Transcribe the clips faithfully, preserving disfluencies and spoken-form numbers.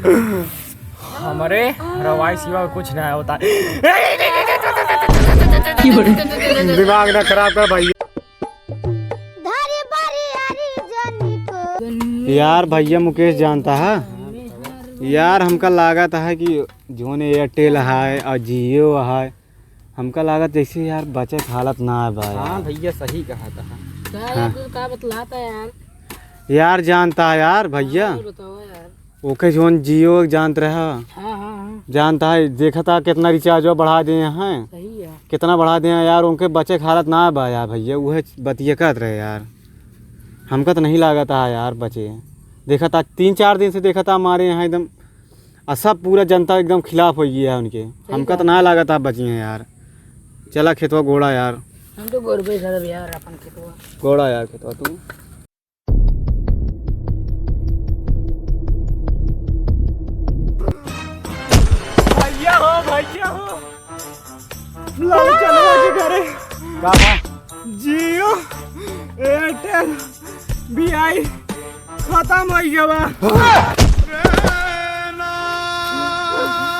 हमरे रवाई सिवा कुछ ना होता। दिमाग ना खराब कर भाई। यार भैया मुकेश जानता है यार, हमका लागत है कि जोन Airtel है और Jio है, हमका लागत जैसे यार बचे के हालत ना बा यार। हाँ भैया, सही कहा था। का हाँ। यार, तू का बतलाता है यार? यार जानता है यार भैया, हाँ, बताओ यार। ओके जोन Jio जानत रहा। हाँ, हाँ, हाँ। जानता है, देखा था कितना recharge बढ़ा दिए हैं। सही है। कितना बढ़ा दिए हैं यार, उनके बचे के हालत ना बा यार भैया, उहे बतिया कहत रहे यार। हमका तो नहीं लागत है यार बचे। देखा था तीन चार दिन से देखा था हमारे यहाँ एकदम आ सब पूरा जनता एकदम खिलाफ हो गया है उनके। सही हमका तो बात। ना लागत आप बचिए हैं यार। चला खेतवा गोड़ा यार। हम तो गोड़बे करब यार अपन खेतवा। गोड़ा यार खेतवा तू। भैया हो, भैया हो। लाओ चलो आगे घरे। का बा? Jio, Airtel, Vi खत्म हो गया बा।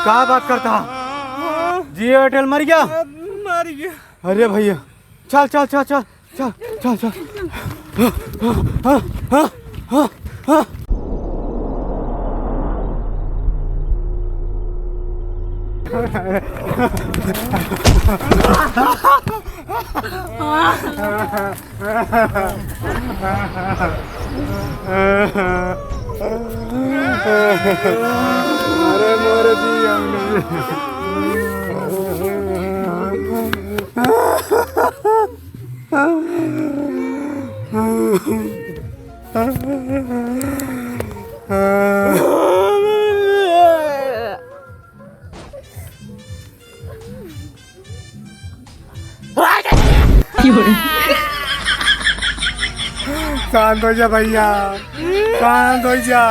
का बात करता? हाँ। Jio Airtel मर गया? मर गया। अरे भैया, चल, चल, चल। अरे मोर जी, हमने शांत हो जा भैया, शांत हो जा।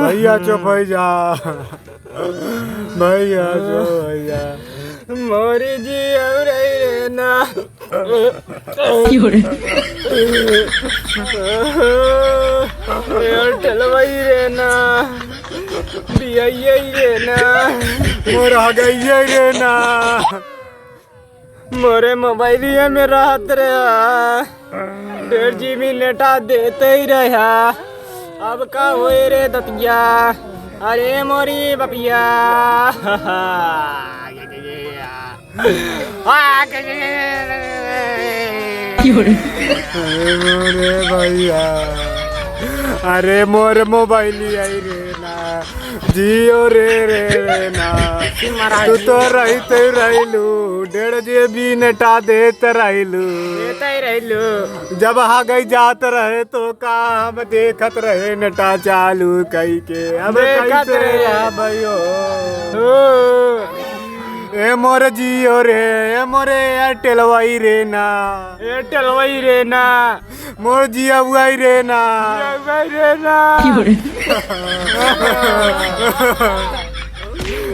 भैया चुप हो जा। भैया जो भैया। मोरी जी और रे ना। Airtel वही रे ना। Vi रे ना। मोर आ गई रे ना। मोरे मोबाइलिया में रहत रहा, डेढ़ GB नेटा देते ही रहा। अब का होए रे दतिया, अरे मोरी बपिया। अरे मोरे भैया, अरे मोर मोबाइलिया रे ना। Jio रे, रे, रे ना। महाराज तू जी। तो रहते रहलू, डेढ़ GB नेटा देत रहलू। देते ही रहलू। जब आ गई जात रहे तो का हम देखत रहे नेटा चालू कई के। अब देखत कैसे रहे। आ भयो? ओ। ए मोर Jio रे, ए मोरे Airtel वही रे ना। Airtel वही रे ना। मोर जिया बुआई रे ना। जिया बुआई रे ना।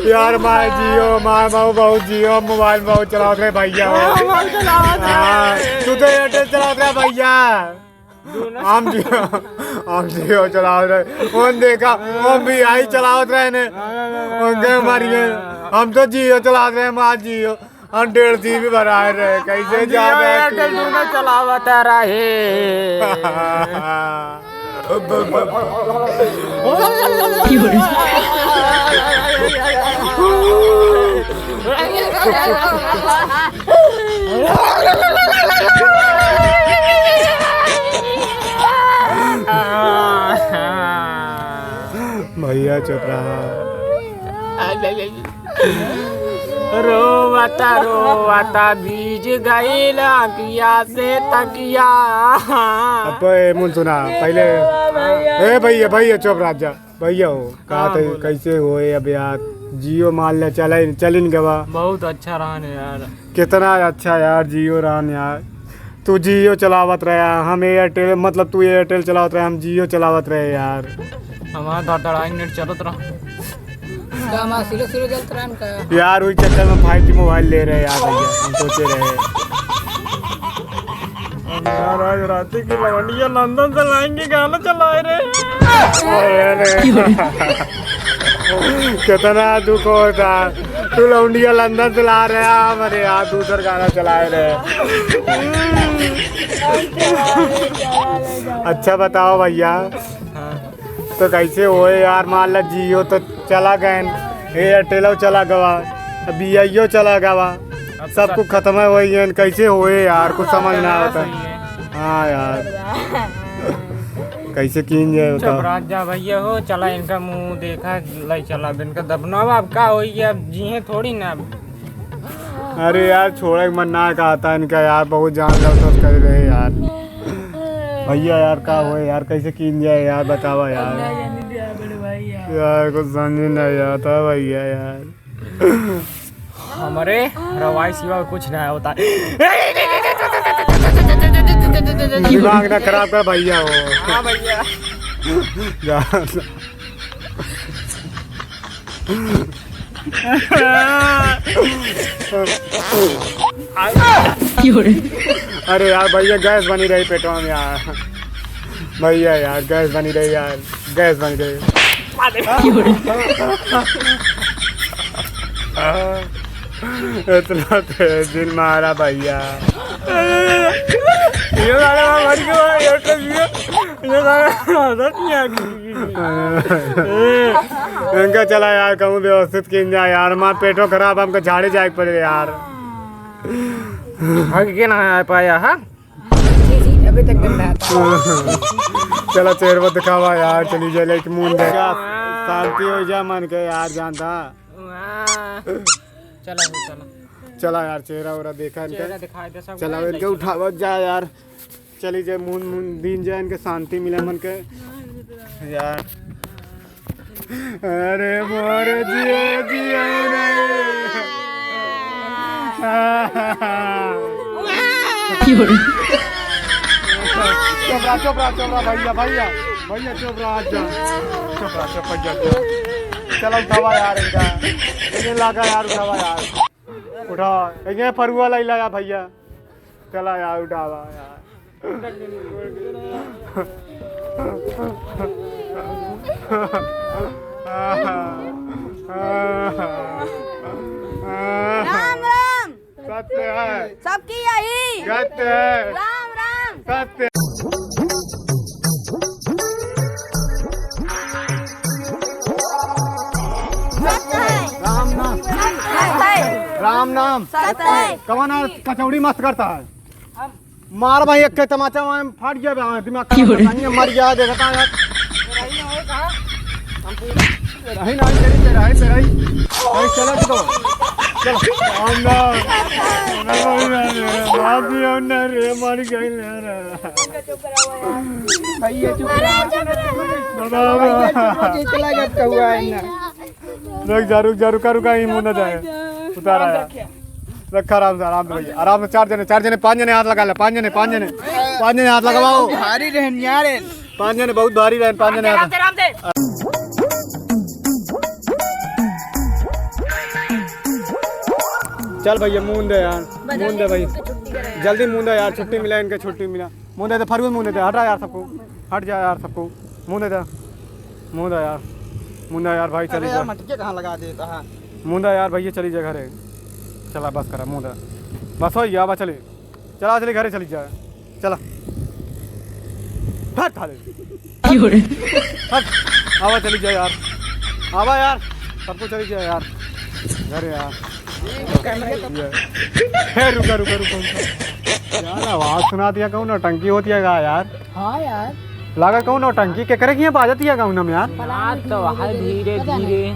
यार, माय जियो, माय बाबू बहुत जियो, मोबाइल बहुत चलावत रहे भैया। हाँ, मोबाइल चलावत रहे। हाँ, तू तो Airtel चलावत रहे भैया। दोनों। हम जियो, हम जियो चलावत रहे। उन देखा, उन भी आई चलावत रहे ने। उनके मारिए, हम तो जियो चलावत रहे, माँ जियो। हम डेढ़ GB भराए रहे, कैसे हम जा जियो रहे Airtel तू? दोनों चलावत रहे। भैया चुप रहा। रोवता रोवता भीज गइल अँखिया से तकिया। अब ए मुन सुना, पहिले भैया। ए भैया, भैया चुप रह जा। भैया हो, का हाँ, तो बोलो। कैसे होए अब यार, जियो मान ले चले, चलिन गवा। बहुत अच्छा रहन यार। कितना अच्छा यार जियो रहन यार। तू जियो चलावत रहा, हम Airtel, मतलब तू Airtel चलावत रहा, हम जियो चलावत रहे यार। हमारा धड़धड़ाई नेट चलत रहा। का हमारा slow slow चलत रहा का? यार, वही चक्कर में five G मोबाइल ले रहे यार भैया, हम सोचे रहे। यार, आज राती की लवंडिया लंदन से लाएंगे, गाना चलाए रे। अरे, कितना दुख होता। तू लौंडिया लंदन से ला रहे, हम अरे यार दूसर गाना चलाए रहे। अच्छा बताओ भैया, हाँ। तो कैसे होए यार? मान ला जियो तो चला गए, एयरटेलो चला गवा, अब बीआईओ चला गवा, अब सब सब कुछ खत्म हो गई है। कैसे होए यार? कुछ समझ ना आता। सही है। हाँ यार। कैसे कीन जाए चुप बताओ? रह जा भैया हो, चला इनका मुंह देखा, ले चला अब इनका दफनावा। अब का होई, अब जिए थोड़ी ना अब। अरे यार, छोड़े के मन ना कहता इनका यार, बहुत जान लग कर रहे यार। भैया यार, का होए यार, कैसे कीन जाए यार, बतावा यार। यार कुछ समझ नहीं आता भैया यार। हमरे रवाई सिवा कुछ ना होता। दिमाग ना खराब कर भैया हो। हाँ भैया। जा। अरे यार भैया, गैस बनी रही पेटवा में यार। भैया यार, गैस बनी रही यार, गैस बनी रही। इतना तेज दिन मारा भैया। ये वाला मर गया, ये तो ये, ये वाला मदद नहीं आ गई। इनका चला यार, कहूँ व्यवस्थित कीन जाए यार, हमार पेटो खराब, हमको झाड़े जाए के पड़े यार। भाग के ना आ पाया, हाँ? अभी तक गंदा है। चला चेहरा दिखावा यार, चली जाए लाइट मुंह दे। शांति हो जा मन के यार, जानता। चला हो, चला। चला यार, चेहरा वेहरा देखा इनका। चेहरा दिखाई दे सब। चला इनके उठावा जा यार। चली जाए, मुन मुन दिन जाए, इनके शांति मिले मन के यार। अरे मोर जियो जियो रे। चुप रहा, चुप रहा, चुप रहा भैया, भैया, भैया चुप रहा, जा। चुप रहा, चुप रहा, जा। चला उठावा यार इनका, इन्हें लागा यार, उठावा यार, उठा। ये फरुआ लाई लाया भैया, चला यार उठावा यार। राम राम। सत्य है। सबकी यही। सत्य है। राम राम। सत्य। सत्य है। राम नाम। सत्य है। राम नाम। सत्य है। कौन है कचौड़ी मस्त करता है? मार भाई, एक तमाचा वहाँ फाट गया बे, दिमाग खराब करता है, मर गया, देखता है यार। रही ना, तेरी, तेरा है, तेरा ही। भाई, चलो, चलो। चलो। हम ना, ना, ना, ना, ना, मार दिया ना रे, मर गए ना रे। भैया, चुप रहा। बाबा, बाबा। चला गया, कौआ है ना। रुक जा, रुक जा, रुका, रुका, यहीं मुंह ना जाए। उतार आया। रखा आराम से, आराम से भैया, आराम से। चार जने, चार जने, पाँच जने हाथ लगा ले, पाँच जने, पाँच जने, पाँच जने हाथ लगावा। भारी रहन यार। पाँच जने बहुत भारी रहन, पाँच जने हाथ। चल भैया, मुंह दे यार, मुंह दे भाई, जल्दी मुंह दे यार, छुट्टी मिला इनके, छुट्टी मिला। मुंह दे दे, फरुए मुंह दे दे, हटा यार सबको, हट जा यार सबको, मुंह दे दे, मुंह दे यार, मुंह दे यार भाई, चली अरे यार, जा। मटके कहाँ लगा देता है? मुंह दे यार भैया, चली जा घरे, चला बस करा, मुंह दे, बस हो गया, अब चली, चला चली घरे चली जा, चला, हट साले। क्यों रे? हट, आवा चली जा यार, आवा यार, सबको चली जा यार, घरे यार। ये। हे, रुका, रुका, रुका, रुका। यार, आवाज सुना दिया, कहूँ नौटंकी होती है का यार? हाँ यार। लागा कहूँ नौटंकी के करे की बाजत है कहूँ ना यार? बात तो है धीरे धीरे।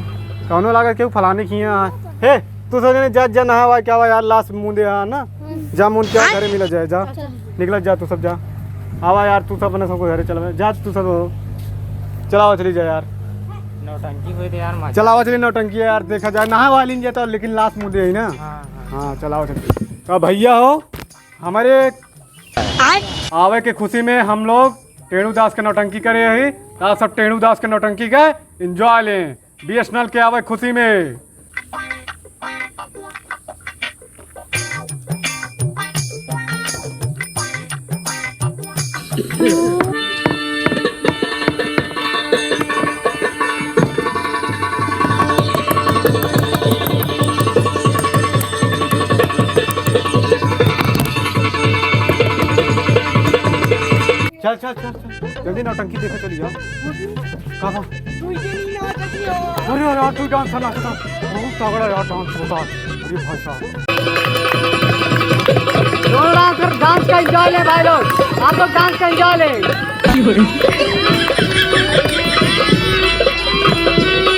कौनो लागा केहू फलाने की है। हे, तू सब जने जा, जा नहावा, क्या हुआ यार, लाश मुंह दे, हाँ ना? जा मुंह क्या घरे मिला जाए, जा। अच्छा। निकल जा तू सब, जा। आवा यार, तू सब अपने सबको घरे चलवे, जा तू सब। चलावा चली जा यार। नौटंकी होई तो यार, मजा। चलावा चली नौटंकी है यार, देखा जाए, नहा वाली नहीं जाता, लेकिन लाश मुंह दे ही ना। हाँ, हाँ। हाँ, चलावा चली। तो भैया हो, हमारे आए? आवे के खुशी में हम लोग टेणु दास के नौटंकी करे ही। आप सब टेणु दास के नौटंकी का एंजॉय लें। बीएसएनएल के आवे खुशी में। चल, चल, चल, चल, जल्दी नौटंकी देखे चली जाओ। कहाँ? तू ये नहीं नाच रही हो। अरे यार, तू डांस करना था, बहुत तगड़ा यार डांस होता। अरे भाई साहब। दोनों डांसर डांस का एंजॉय लें भाई लोग, आप लोग डांस का एंजॉय लें।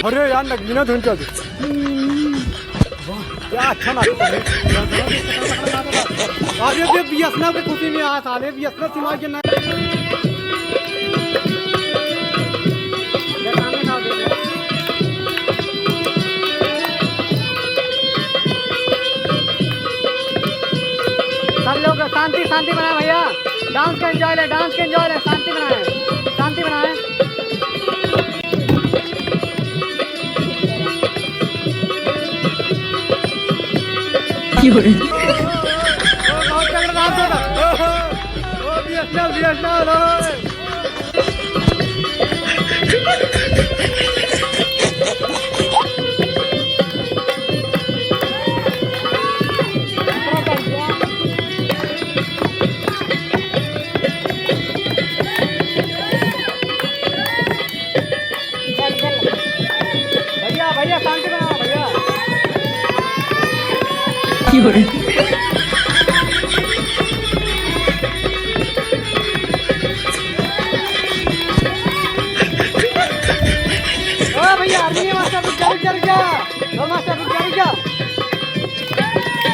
अरे यार, नगीना धुन चल। वाह, क्या अच्छा नाचता है। अरे, ये बीएसएनएल की खुशी में आया, साले, बीएसएनएल सिमा के ना। सब लोग शांति, शांति बनाए भैया, डांस का एंजॉय ले, डांस का एंजॉय ले, शांति बनाए, शांति बनाए। भैया, भैया, शांति बनाओ, भैया। ओ भैया, हारमोनियम मास्टर, रुक जा, रुक जा, रुक जा। ढोल मास्टर, रुक जा, रुक जा।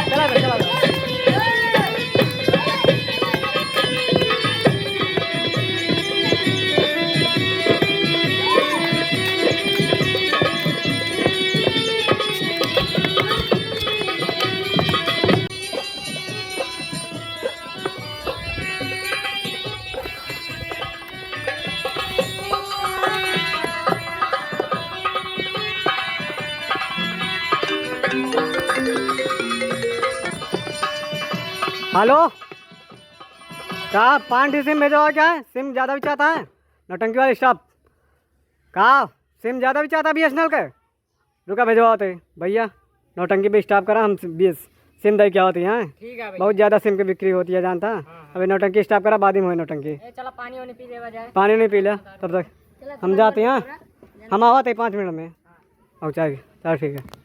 चला बे, चला बे। हेलो, का पाँच ठे सिम भेजवा क्या है? सिम ज्यादा बिचाता है, नौटंकी वाला स्टाफ। का सिम ज्यादा बिचाता है बीएसएनएल के? रुका, भेजवावत है भैया, नौटंकी पे स्टॉप करा, हम बीएस सिम दे के आवत है, हाँ? ठीक है भैया। बहुत ज्यादा सिम की बिक्री होती है, जानता? हाँ, हाँ। अभी नौटंकी स्टॉप करा, बाद में होई नौटंकी। ए, चला पानी वानी पी लेवा जाए। पानी नहीं पी ले, तब तक चला, हम चला, जाते हैं, चला, चला। हम आवत है पाँच मिनट में। हाँ। और चाहिए, चल ठीक है।